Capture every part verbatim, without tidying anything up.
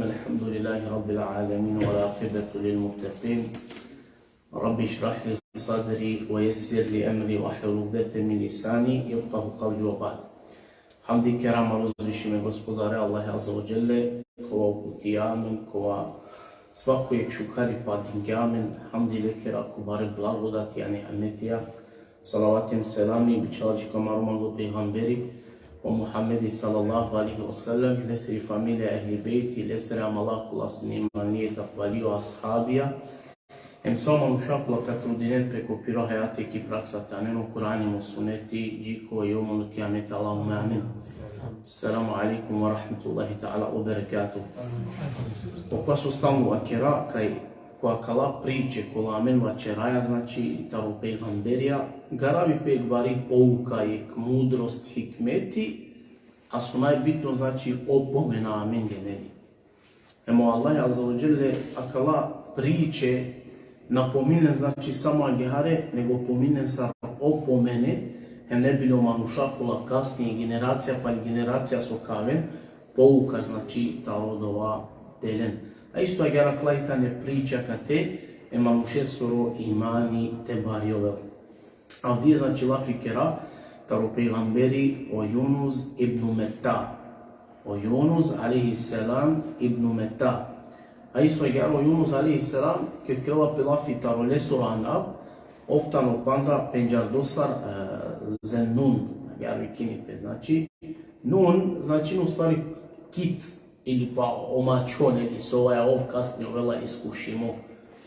الحمد لله رب العالمين والعاقبة للمتقين. رب اشرح لي صدري ويسر لي أمري واحلل عقدة من لساني يفقهوا قولي وبعد. Hamdi kera amaro uzvišime Gospodare Allahe Azze ve Dželle, kova uputija amen, kova svako jek šukaripa dinge amen, hamdi le kera ko bare blagodati ani nimetija. Salavati hem selami bičhalaja ko amaro manglo pejgamberi, o Muhammedi sallallahu alejhi ve sellem, lesiri familija, ehli bejti, lesere amala kola sine imanlije, takvalije, o ashabija, hem sa o manuša kola ka trudinen pe ko piro hajati ki praksa te anen o Kur'ani hem o suneti, dži ko jevmul kijameti, Allahumme amin. Selamu alejkum ve rahmetullahi teala ve berekatuhu. Okova so stalno vakera, kaj ko akala priče kola amen vaćeraja, znači, taro pejgamberija, garavi pe jek bari pouka, jek mudrost, hikmeti, a so najbitno, znači, opomena amenge, neli. Hem o Allah Azze ve Dželle akala priče na pominel, znači, samo agjaar, nego pominel sar opomene, hem ne bi li o manuša kola kasnije, generacija pal generacija so ka aven, pouka, znači, taro dova te len. A isto agjaar akala i tane priča kate e manušesoro imani te barjovel. Avdive, znači, lafi kera taro pejgamberi o Junus ibn Metta. O Junus alejhi selam ibn Metta. A isto agjaar o Junus alejhi selam, ked kerela pe lafi taro lesoro anav, ov tano panda pendžardo sar, e, Zennun, agjaar vikini pe, znači, Nun, znači, u stvari kit, ili pa o mačho, neli, so ovaja ov kasnije ovela iskušimo.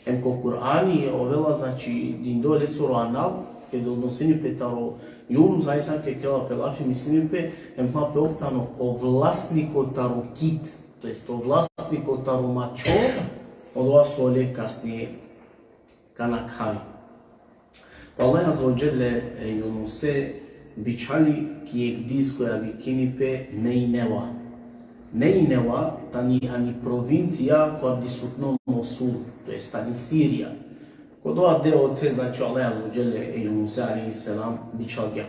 Hem ko Kur'ani ovela, znači, dindo lesoro anav, ked odnosini pe taro Junus, zaista ked kerela pe lafi, mislini pe, hem phenela pe ov tano o vlasniko taro kit, to jest o vlasniko taro mačho, odova so ole kasnije ka nakhavi. Pa Allah Azze ve Dželle e Junuse bičhali ki jek diz koja vikini pe Nejneva. Nejneva tani ani provincija koja disutno Mosul, to jest tani Sirija. Ko dova deo te, znači, Allah Azze ve Dželle e Junuse alejhi selam bičhalgja.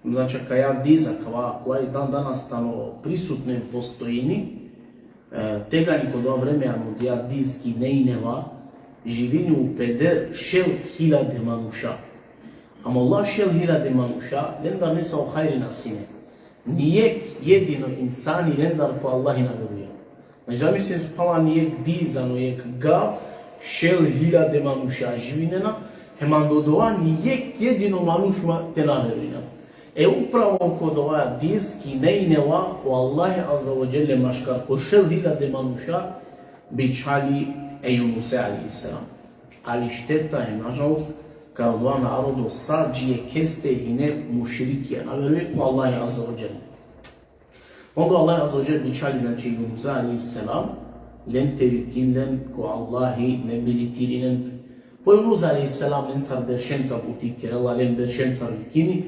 Znači, akaja diz, akava, koja i dan danas tano prisutno hem postojini, e, tegani ko dova vreme ano dija diz ki Nejneva, živini upeder šel hiljade manuša. Ama ola šel hiljade manuša, lendar nesavo hajri na sine. Ni jek jedino insani lendar ko Allahi na verujnela. Znači, zamislin, subhanallah, ani jek diz, ano jek gav, šel hiljade manuša živinena, hem ando dova ni jek jedino manuš ma te na verujnel. E upravo ko dova diz ki Nejneva, o Allahi Azze ve Dželle maškar ko šel hiljade manuša bičhali e Junuse alejhi selam. Ali šteta e, nažalost, kaj odova narodo sa dži jekheste hine mušrikija, na verujne ko Allahi Azze ve Dželle. Onda Allah Azze ve Dželle bičhali, znači, Junus alejhi selam, len te vikin len ko Allahi, ne bi li te irinen pe. Pa o Junus alejhi selam lencar beršenca buti kerela, len beršenca vikini,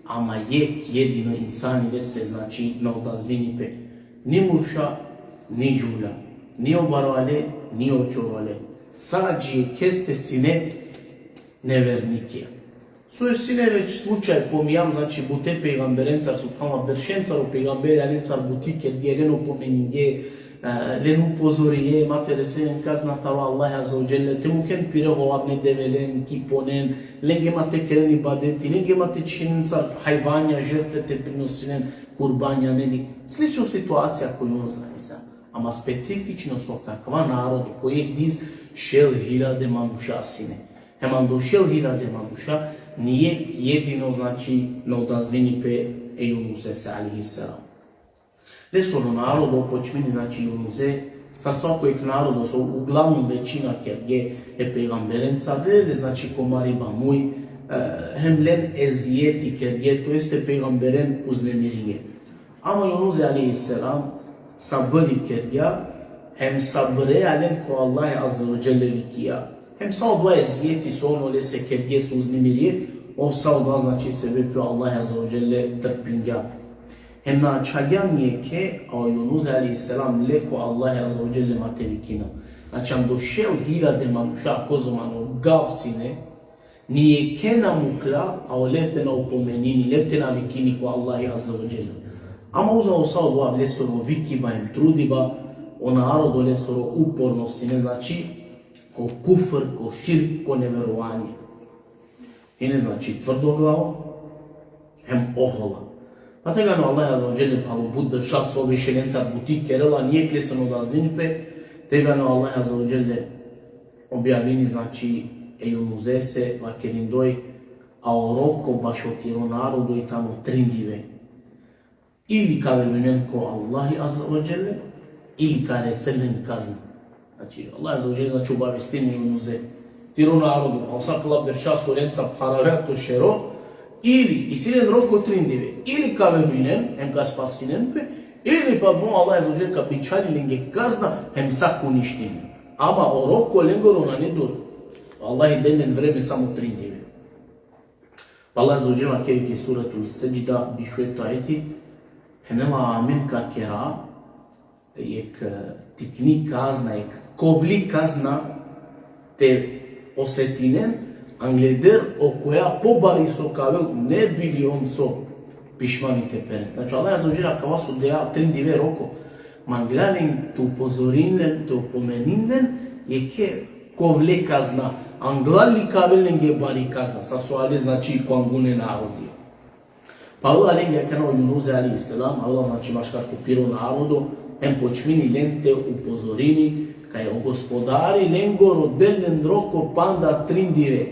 ama jek jedino insani lese, znači, na odazvini pe. Ni murša, ni džuvlja, ni o barvale, ni o čorvale. Sa dži jekheste sine nevernikija. So sine već slučaj, pominjam, znači, bute pejgamberencar, subhanallah, beršencar o pejgamberi alencar buti kerge, len opomeninge, e, len upozoringe, ma te resen kazna taro Allah Azze ve Dželle, te muken pire hovavne develen, kiponen, lenge ma te keren ibadeti, lenge ma te čhinen sar hajvanja, žrtve te prinosinen, kurbanja, neli. Slično situacija ko Junus alejhi selam. Ama specifično so akava narodo, ko jek diz šel hiljade manuša sine. Hem ando šel hiljade manuša, ni jek jedino, znači, na odazvini pe e Junusese alejhi selam. Lesoro narodo počmini, znači, Junuse, sar svako jek narodo so uglavnom većina kerge e pejgamberenca, le, le, znači, ko mariba muj, e, hem len ezijeti kerge, to jeste pejgamberen uznemiringe. Ama Junuse alejhi selam sabri kergja, hem sabreja len ko Allah Azze ve Dželle vikija. Hem sa odova ezijeti so on olese kerge, so uznemirije, ov sa odova, znači, sebepi o Allah Azze ve Dželle trpingja. Hem na ačhagja ni jekhe, a o Junus alejhi selam le ko Allah Azze ve Dželle ma te vikinel. Znači, ando šel hiljade manuša, kozom ano gav sine, ni jekhe na mukla, a ole te na opomenini, le te na vikini ko Allahi Azze ve Dželle. Ama uza o sa odova lesoro vikiba hem trudiba, O narodo lesoro uporno sine, znači, ko kufr, ko širk, ko neverovanje. Ine, znači, tvrdoglavo, hem ohola. Pa tegani o Allah Azze ve Dželle palo but berša so više lencar buti kerela, nijekh lese na odazvini pe, tegani o Allah Azze ve Dželle objavini, znači, e Junuzese, vakerindoj, a o roko bašo tiro narodo i tano trin dive. Ili ka verujnen ko Allahi Azze ve Dželle, ili ka resel len kazna. Znači, Allah Azze ve Dželle, znači, obavestini e Junuze, tiro narodo, a o sa kala berša so lenca pharavea to šero, ili isi len roko trin dive, ili ka verujnen, hem ka spasinen pe, ili pa mo Allah Azze ve Dželle ka bičhali lenge kazna, hem sa ka uništini. Ama o roko lengoro nane dur. Allah i del len vreme samo trin dive. Allah Azze ve Dželle vakeri ki Suretul Sedžda, biš u eto ajeti, phenela: amen ka kera jekh, e, tikni kazna, jekh kovli kazna te osetinen, angleder okoja pobari so ka avel, ne bi li on so pišmani te peren. Znači, Allah Azze ve Dželle akava so dea trin dive roko, mangla len te upozorinen, te opomenin len, jekhe kovle kazna, anglal li ka avel lenge bari kazna, sa so ale, znači, ko angune narodija. Pa avela lenge akana o Junuze alejhi selam, avela, znači, maškar ko piro narodo, hem počmini len te upozorini, kaj o Gospodari lengoro del len roko panda trin dive,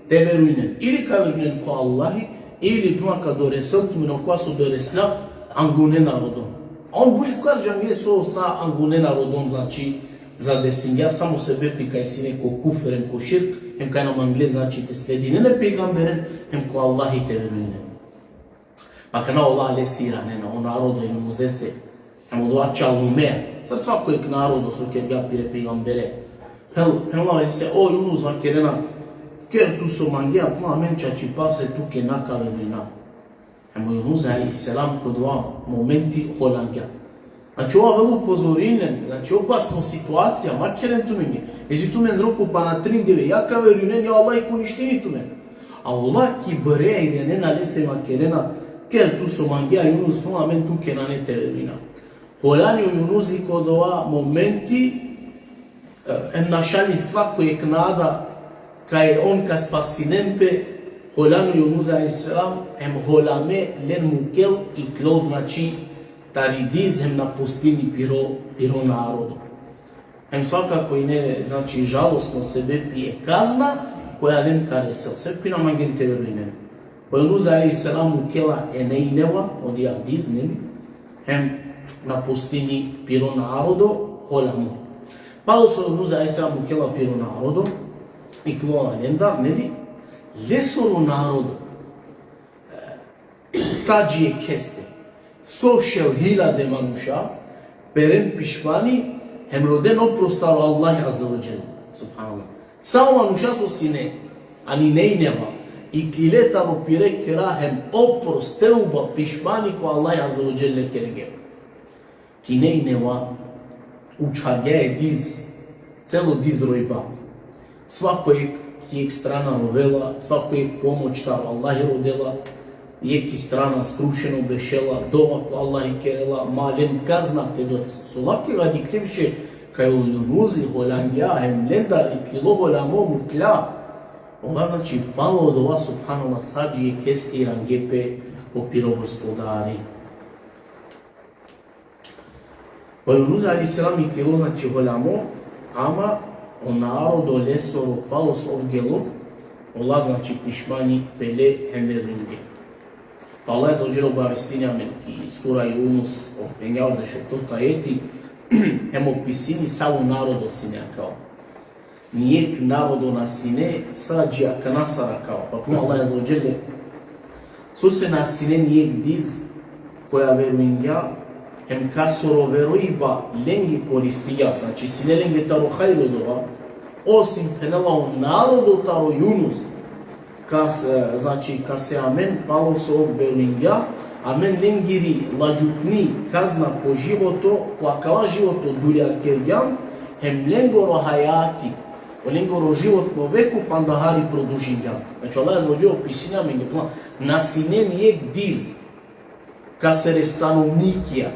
te verujnen. Ili ka verujnen ko Allahi, ili puma ka doresel tumen okova so doresla angune narodon. A on but šukar džange so sa angune narodon, znači, zadesingja, samo sebepi kaj sine ko kufr hem ko širk, hem kaj na mangle, znači, te sledinen e pejgamberen, hem ko Allahi te verujnen. Pa akana ola lese iranena, o narodo e Junuzese, hem odova čalume. Sar svako jekh narodo so kergja pire pejgambere. Phen-, phenela lese: o Junuz, vakerena, ker tu so mangea, pa amen čačipase tuke na ka verujna. Hem o Junuz alejhi selam ko odova momenti holangja. Znači, ov avela upozorinen, znači, opasno situacija, ma keren tumenge. Isi tumen roko pana trin dive, ja ka verujnen, ja Allah ka uništini tumen. A ola kibrea iranena lese, vakerena: ker tu so mangea, Junuz, pa amen tuke nane te verujna. Holani o Junuzi ko odova momenti, e, hem našali svako jekh nada kaj on ka spasinen pe, holani o Junuz alejhi selam, hem holame len mukel, iklol, znači, tari diz hem napustini piro, piro narodo. Hem svakako ine, znači, žalosno sebepi e kazna koja len ka resel. Sebepi na mangen te verujnen. Pa o Junuz alejhi selam mukela e Nejneva, odija diz, neli, hem napustini piro narodo, holamo. Palo so o Junuz alejhi selam mukela piro narodo, iklola lendar, neli, lesoro narodo, e, sa dži jekheste, so šel hiljade manuša, peren pišmani, hem roden oprost taro Allah Azze ve Dželle. Subhanallah. Sa o manuša so sine ani Nejneva, iklile taro pire khera hem oprost, teuba, pišmani ko Allah Azze ve Dželle kerge. Ki Nejneva učhargja e diz, celo diz rojba. Svako jekh, jekh strana rovela, svako jekh pomoć taro Allahi rodela, jekh strana skrušeno bešela, dova ko Allahi kerela, ma len kazna te doresa. So lake ga dikhle više kaj o Junuzi holangja, hem lendar iklilo holamo, muklja. Ola, znači, palo odova, subhanallah, sa dži jekheste irange pe o piro Gospodari. Pa o Junuz alejhi selam iklilo, znači, holamo, ama o narodo lesoro palo so ov gelo, ola, znači, pišmani pele hem verujnge. Pa Allah Azze ve Dželle obavestini amen ki sura Junus, o penjaodošešto ajeti, hem opisini savo narodo sine akava. Nijekh narodo na sine sa dži akana sar akava. Pa phenela Allah Azze ve Dželle: sose na sine nijekh diz koja verujngja, hem kasoro verujba lenge koristigja, znači sine lenge taro hajri odova, osim, phenela, o narodo taro Junus, kas-, e, znači, kase amen, palo so ov verujngja, amen lengiri ladžutni kazna ko životo, ko akava životo durjarkergjam, hem lengoro hajati, o lengoro životno veko panda hari produžingjam. Znači, Allah Azze ve Dželle opisini amenge, phenela, na sine nijekh diz kasere stanovnikija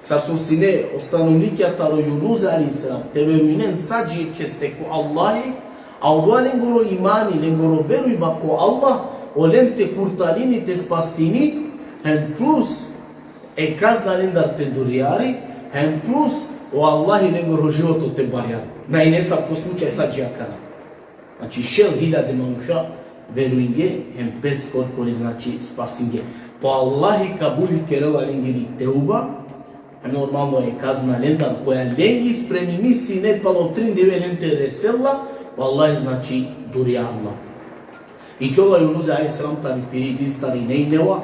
Sar so sine o stanovnikija taro Junuz alejhi selam te verujnen sa džikeste ko Allahi, a odova lengoro imani, lengoro verujba ko Allah, olen te kurtalini, te spasini, hem plus e kazna lendar te durjari, hem plus o Allahi lengoro životo te barjari. Na ine sa ko slučaj sa dži akana. Znači, šel hiljade manuša verujnge, hem pes korkori, znači, spasinge. Po Allahi kabuli kerela lengiri teuba, hem normalno e kazna lendar, koja lengi spremimi sine palo trin dive len te resela, vallahi, znači, durjarla. Ikljola o Junuz alejhi selam tari piri diz tari Nejneva,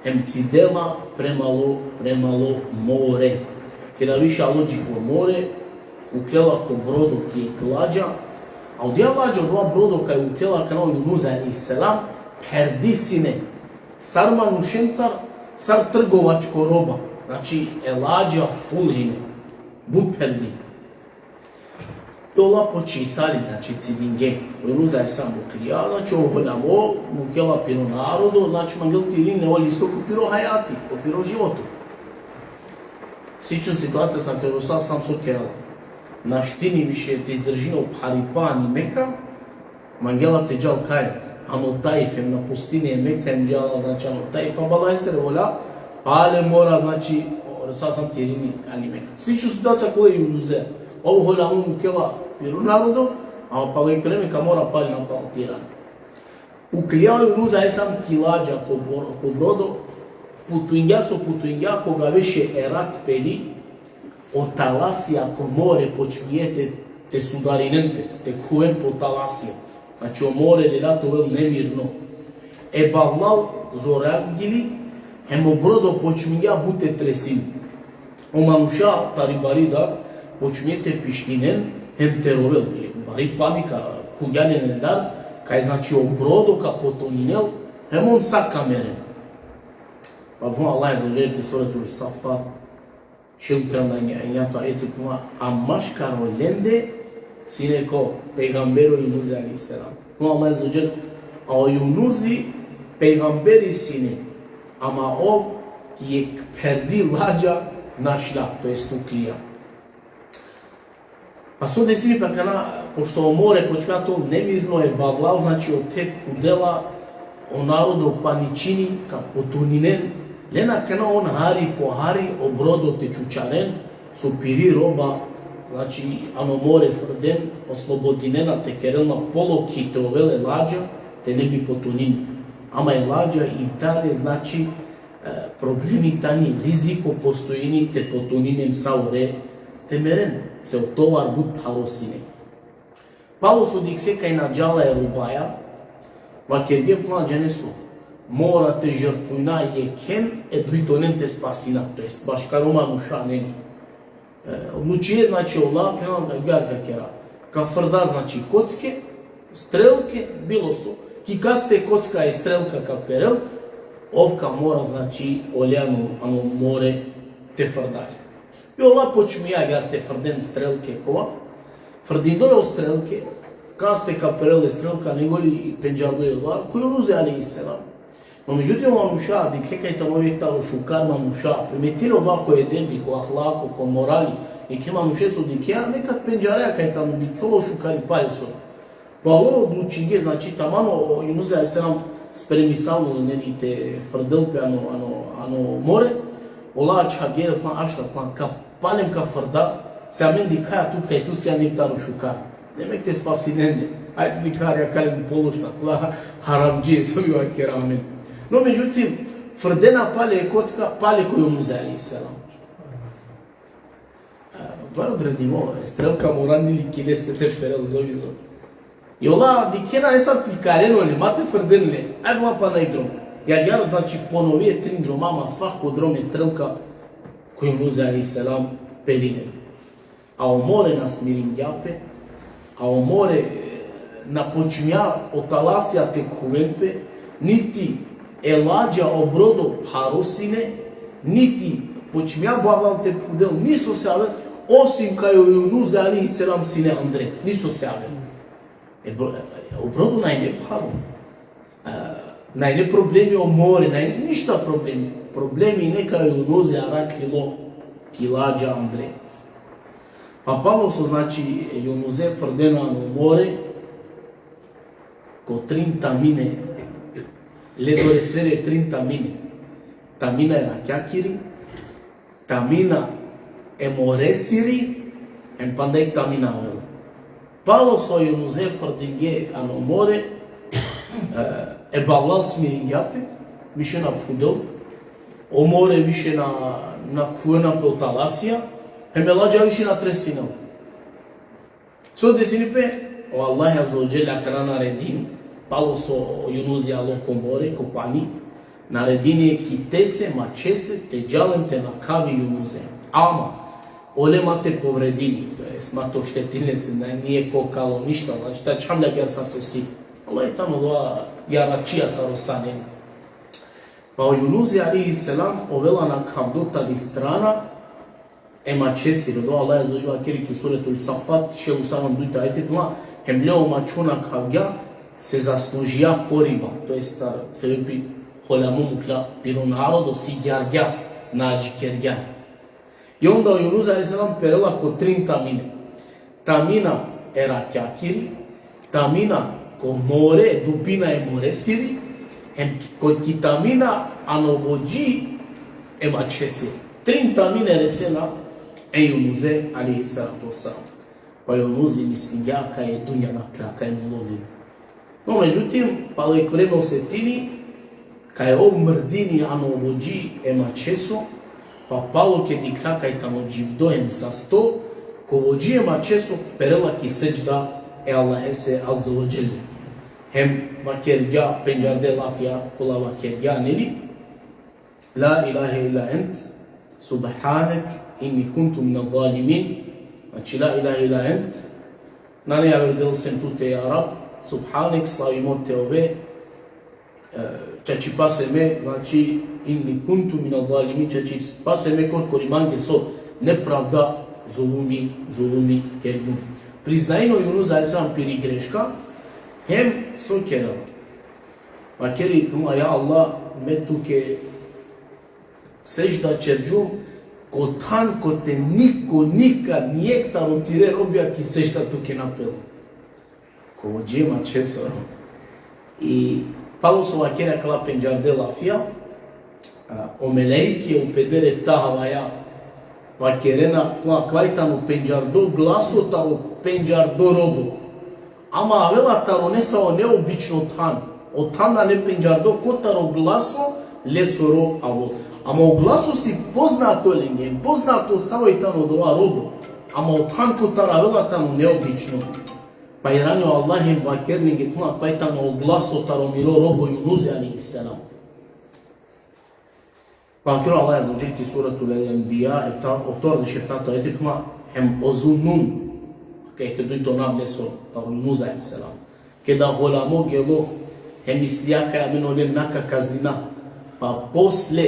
hem cidela premalo, premalo more. Keda više alo dži ko more, uklela ko brodo ki jekh ladža, a odija ladža, odova brodo kaj uklela akana o Junuz alejhi selam, pherdi sine sar manušencar, sar trgovačko roba. Znači, e ladža ful hine, but pherdi. I ola počisali, znači, cidinge. O Junuz alejhi selam muklija, znači, o hulamo mukela piro narodo, znači, mangel te irini nevo listo ko piro hajati, ko piro životo. Slična situacija sa o Resul sam so kerela. Naštini više te izdržini o pharipa ani Meka, mangela te džal kaj, ano Taif, hem napustini e Meka, hem džala, znači, ano Taif, a balajsere olja, pale mora, znači, o Resul sam te irini ani Meka. Slična situacija kola i Junuze. Ov hulamo mukela piro narodo, a pale kreme ka mora pale napal te irani. Uklija o Junuz alejhi selam ki ladža ko bor-, ko brodo, putuingja so putuingja, koga više e rat peli, o talasija ko more počmije te, te sudarinen pe, te khuven pe o talasija. Znači, o more lela te ovel nemirno. E bavlal zorangili, hem o brodo počmingja but te tresini. O manuša tari bari dar počmije te pištinen hem te rovel. Bari panika khuvgja lendar, kaj, znači, o brodo ka potoninel, hem on sa ka meren. Pa phenela Allah azze ve dželle ki suretul Saffat, šel trin enjato ajeti, phenela: A maškaro lende sine ko? Pejgamberi o Junuz alejhi selam. Phenela Allah azze ve dželle: A o Junuzi pejgamberi sine, ama ov ki jekh pherdi ladža našla, to jest uklija. Pa so desini pe akana, pošto o more počmingja te ovel nemirno, e bavlal, znači, ote khudela o narodo paničini, ka potoninen, len akana on hari po hari o brodo te čučaren, so piri roba, znači, ano more frden, oslobodinena, te kerel na polokhi te ovel e ladža, te ne bi potonini. Ama e ladža i dalje, znači, e, problemi tani, riziko postojini te potoninen hem sa ore te meren, se o tovar but pharo sine. Palo so dikhle kaj na džala e robaja, vakerge, phenela: Džane so, mora te žrtvujna jekhen e dujtonen te spasina, to jest baškaro manuša, neli. E, odlučinge, znači, ola, phenela, agjaar ka kera. Ka frda, znači, kocke, strelke, bilo so. Ki kaste kocka i strelka ka perel, ov ka mora, znači, ole ano, ano more te frdari. I ola počmingja agjaar te frden strelke kova. Frdindoj o strelke, kaste ka perel e strelka, nego li pendžardo ola, ko Junuzi alejhi selam. No, međutim, o manuša dikhle kaj tano jekh taro šukar manuša, primetile ola ko edebi, ko ahlako, ko morali, jekhe manuše so dikhea, nekad pendžarea kaj tano, dikhle o šukaripa leso. Palo odlučinge, znači, taman o Junuz alejhi selam spremisalo, neli, te frdel pe ano, ano, ano more, ola ačhavge, phenela: Ašta, phenela, ka palem ka frda, se amen dikhaja tut kaj tu sian jekh taro šukar. Demek te spasinen le. Ajde, dikhaja, akale pološna, kola haramdžije, so bi vakera amen. No, međutim, frdena pale kocka, pale ko Junuz alejhi selam. E, to je odredivo, e, strelka mora, neli, ki leste te perel, so bi, so bi. I ola dikhena, e, sar te ikalen ole, ma te frden le. Ajde, ma pana jekh drom. I agjaar, znači, ponovi e trin droma, ama svako drom e strelka ko Junuz alejhi selam peli len. A o more na smiringja pe, a o more, e, na počmingja o talasija te khuven pe, niti e ladža, o brodo pharo sine, niti počmingja bavlal te phudel, niso se avel, osim kaj o Junuz alejhi selam sine andre, niso se avel. E bro-, e, o brodo na ine pharo. E, na ine problemi o more, na ine ništa problemi. Problemi ine kaj o Junuz arakhilo ki lađa andre. Pa palo so, znači, Junuze frdena ano more, ko trin tamine, le doresere trin tamine. Tamina e rakjakiri, tamina e moresiri, hem panda jekh tamina avela. Palo so Junuze frdingje ano more, e, e bavlal smiringja pe, više na phudel, o more više na, na khuvena pe o talasija, hem e lađa više na tresinel. So desini pe? O Allah Azze ve Dželle akana naredini, palo so Junuzi alo ko more, ko pani, naredini e kitese, mačhese, te džal hem te nakhavi Junuze. Ama, ole ma te povredini, to jest ma te oštetini lese, na, nije ko kalo ništa, znači, te ačhal le agjaar sar so si. Allah tano dova jaračija taro sa neni. Pa o Junuzi alejhi selam ovela nakhavdo tari strana e mačhesiri, odova Allah Azze ve Dželle vakeri ki Suretul Saffat, šel u saranda dujto ajeti, phenela, hem le o mačho nakhavgja, se zaslužija koriba, to jest, a, sebepi holamo mukla piro narodo, sigjargja, na adžikergja. I onda o Junuz alejhi selam perela ko trin tamine. Tamina e rakjakiri, tamina ko more, dubina e moresiri, hem ki, ko, ki tamina ano vođi e mačhesiri. Trin tamine resena e Junuze alejhi salatu ve selam. Pa o Junuzi mislingja kaj e dunja nakhlja, kaj mulo len. No, međutim, palo jekh vreme osetini kaj ov mrdini ano vođi e mačheso, pa palo ked dikhlja kaj tano dživdo hem sasto, ko vođi e mačheso perela ki sedžda e Allahese Azze ve Dželle. Hem vakergja pendžarde lafija, kola vakergja, neli? La ilahe illa ent, subhanek, inni kuntu minez zalimin. Znači, la ilahe illa ent, nane javer Devel sem tute, ja Rab, subhanek, slavimo te ove, e, čačipase me, znači, inni kuntu minez zalimin, čačipase me korkori mange so nepravda, zulumi, zulumi kergjum. Priznajini o Junuz alejhi selam piri greška, hem so kerela. Vakeri, phenela, ja Allah, me tuke sedžda čerđum ko than kote niko nikad, nijekh taro tire robija ki sedžda tuke na pelo. Ko vođi e mačhesoro. I palo so vakeri akala pendžarde lafija, a, o melaikija upeder efta havaja vakerena, kva, kva i tano pendžardo glaso taro pendžardo robo. Ama avela taro nesavo neobično than. O than nane pendžardo kotaro glaso lesoro avol. Ama o glaso si poznato lenge, poznato savo i tano dova robo. Ama o than kotar avela tano neobično. Pa irani o Allah hem vakerela lenge, tano, pa i tano o glaso taro miro robo Junuzi alejhi selam. Pa vakeri o Allah Azze ve Dželle ki Suratul Enbija, efta-, oftovardeš eftato ajeti, phenela, hem o Zunnun, kaj jekh dujto anav leso, taro Junuz alejhi selam. Keda holamo gelo, hem mislija kaj amen olen na ka kaznina. Pa posle,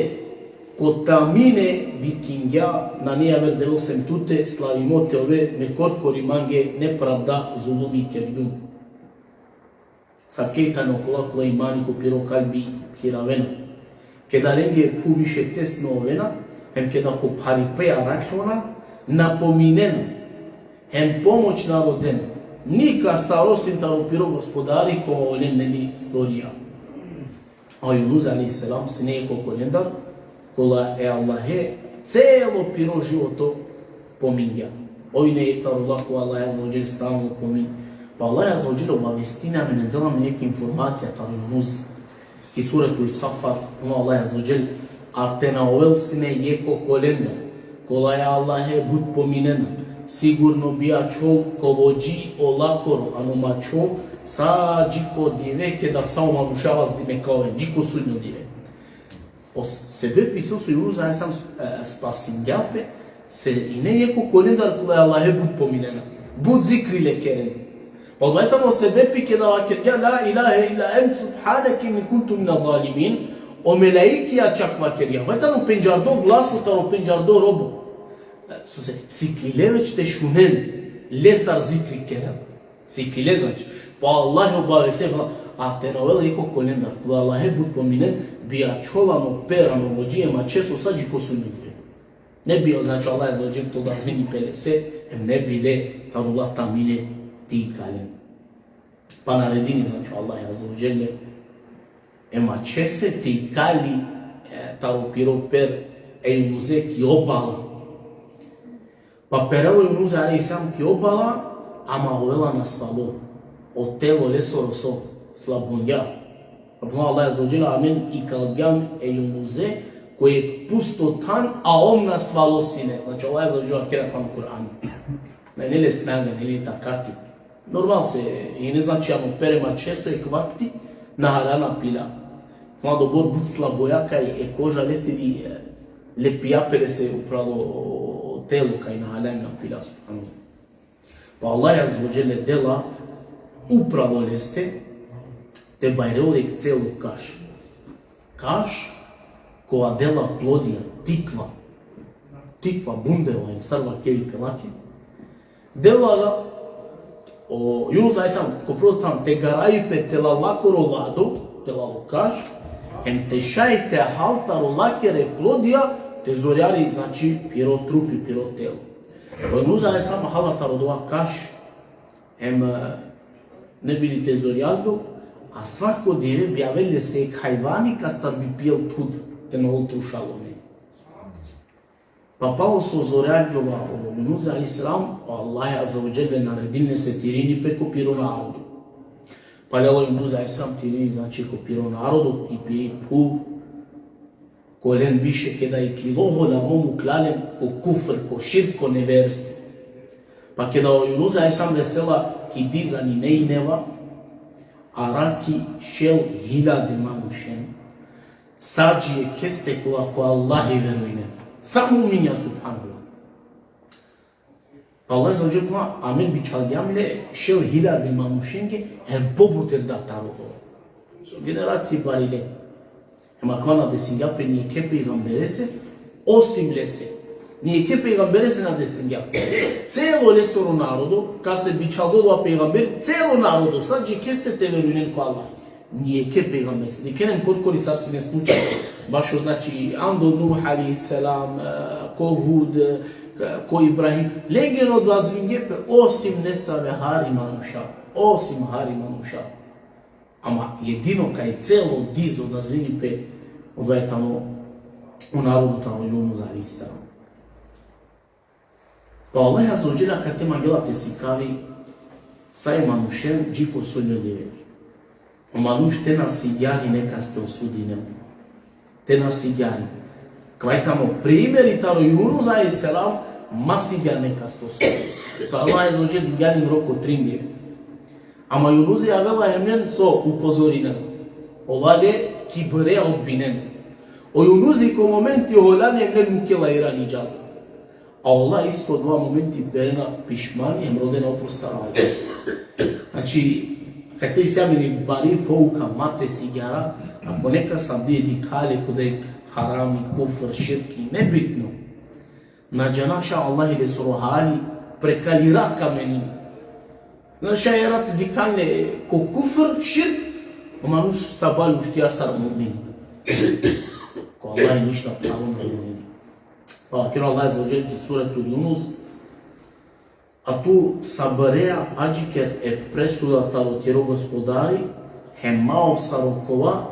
ko tamine vikingja, nane javer Devel sem tute, slavimo te ove, me korkori mange nepravda, zulumi kergjum. Savke tane okola kola imani ko piro kalbi hiravena. Keda lenge phuv više tesno ovena, hem keda ko pharipe arakhlona, na pominena, hem pomoć na rodena. Nikastar osim taro piro Gospodari, kova olen neli stvorija. A o Junuz alejhi selam sine jekh kolendar, kola e Allahe celo piro životo pomingja. Ov ine jekh taro ola kova Allah Azze ve Dželle stalno pominge. Pa Allah Azze ve Dželle obavestini amen, dela amen jekh informacija taro Junuz. Ki Suratul Saffat, o Allah Azze ve Dželle, a te na ovel sine jekh kolendar, kola e Allahe but pominena, sigurno bi ačhol ko vođi olakoro, ano mačho, sa dži ko dive keda sa o manuša vazdime ka oven, dži ko sudnjo dive. O s-, sebepi so, so Junuz alejhi selam sp-, e, spasingja pe, se ine jekh kolendar kola e Allahe but pominena. But zikri le keren. Pa odova tano sebepi keda vakergja la ilahe illa ent subhaneke inni kuntu minez zalimin, o melaikija čak vakergja. Odova tano pendžardo glaso taro pendžardo robo. E, so se siklile već te šunen le sar zikri kerela. Siklile, znači. Pa Allah obavestini, a te na ovel jekh kolendar, kola e Allahe but pominen, bi ačhol ano per, ano vođi e mačheso sa dži ko sudnjo dive. Ne bi, znači, Allah azze ve dželle te odazvini pe lese, em ne bi le taro ola tamnine te ikalen. Pa naredini, znači, Allah azze ve dželle e mačhese te ikali, e, taro piro per e Junuze ki obala. Pa perela o Junuz alejhi selam ki obala, ama ovela nasvalo. O telo lesoro so slabongja. Pa phenela o Allah azze ve dželle: Amen ikalgjam e Junuze ko jekh pusto than, a ov nasvalo sine. Znači, Allah azze ve dželle vakeri akava ano Kur'an. Nane le snaga, nane le takati. Normalno, sine, znači, ano pere mačheso jekh vakti, na haljana pila. Mladobor but slaboja kaj e koža leste bi, e, lepija pe lese upral o telo kaj na haljani na pila, subhanallah. Pa Allah azze ve dželle dela upral leste te bajrol jekh celo kaš. Kaš kova dela plodija, tikva. Tikva, bundeva, em sar vakeri pe lake. Dela la, o Junuz alejhi selam, ko prvo than te garavi pe tela lakoro lado, tela o kaš, em te šaj te hal taro lakere plodija, te zorjari, znači, piro trupi, piro telo. O Junuz alejhi selam hala taro dova kaš, em, e, ne bi li te zorjal lo, a svako dive bi avel lese jekh hajvani kastar bi piel thud, te na ol trušalo. Pa palo so zorjal dova o Junuz alejhi selam, o Allah azze ve dželle naredini lese te irini pe ko piro narodo. Pa lela o Junuz alejhi selam te irini, znači, ko piro narodo, i piri phuv, kolen više keda iklilo, holamo mukla len ko kufr, ko širk, ko neverstvo. Pa keda o Junuz alejhi selam resela ki diz ani Nejneva, araki šel hiljade manušen, sa dži jekheste kola ko Allahi verujnen. Sa mu'minja, subhanallah. Pa Allah azze ve dželle: Amen bičhalgjam le šel hiljade manušenge, hem pobuter da taro odova. So generacije barile. Hem akava na desingja pe nijekhe pejgamberese, osim lese. Nijekhe pejgamberese na desingja pe. Celo lesoro narodo, kase bičhaldo dova pejgamber, celo narodo, sa dži jekheste te verujnen ko Allah. Nijekhe pejgamberese. Dikhen korkori sar sine slučaj. Bašo, znači, ando Nuh alejhi selam, e, ko Hud, e, ko Ibrahim. Lengere odazvinge pe, osim nesave hari manuša. Osim hari manuša. Ama jedino kaj celo diz odazvini pe, odova tano o narodo taro Junuz alejhi selam. Pa Allah azze ve dželle akate mangela te sikavi sa e manušen dži ko sudnjo dive. O manuš te na sigjari nekas te osudinel. Te na sigjari. Kava tano primeri taro Junuz alejhi selam, ma sigja nekas te osudinel. So Allah azze ve dželle dingja len roko trin dive. Ama Junuzi avela hem len so upozorinel. Ola le kibri odbinen. O Junuzi ko momenti holani hem len mukela irani džal. A ola isto dova momenti perena pišmani hem rodena oprost taro Allah. Znači, kate isi amen i bari pouka, ma te sigjara, ako nekas avdive dikha le ko da jekh harami, kufr, širki, nebitno. Na džana šaj o Allah lesoro hali, prekali rat ka menini. Na šaj e rat dikha le ko kufr, širk, o manuš sabale uštija sar mu'min. Ko Allah ništa pharo na menini. Pa vakeri o Allah azze ve dželle ki suretul Junuz: A tu sabreja adžiker e presuda taro tiro Gospodari, hem ma ov sar okova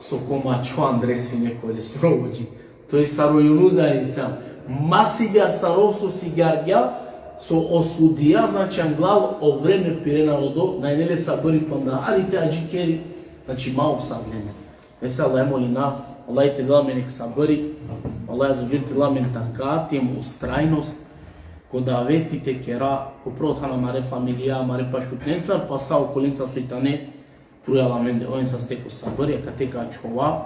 so ko mačho andre sine ko lesoro vodži. To jest sar o Junuz alejhi selam. Ma sigjar sar ov so sigjargja, so osudija, znači, anglal o vreme pire narodo, nane le sabri panda hari te adžikeri, znači, ma ov sar lende. Mesela, Allah molina, Allah te dela amen jekh sabri, Allah azze ve dželle te dela amen takati hem ustrajnost, ko daveti te kera, ko prvo than amare familija, amare pašutnencar, pa sa okolencar soj tane trujal amende, oven saste ko sabri, akate ka ačhova,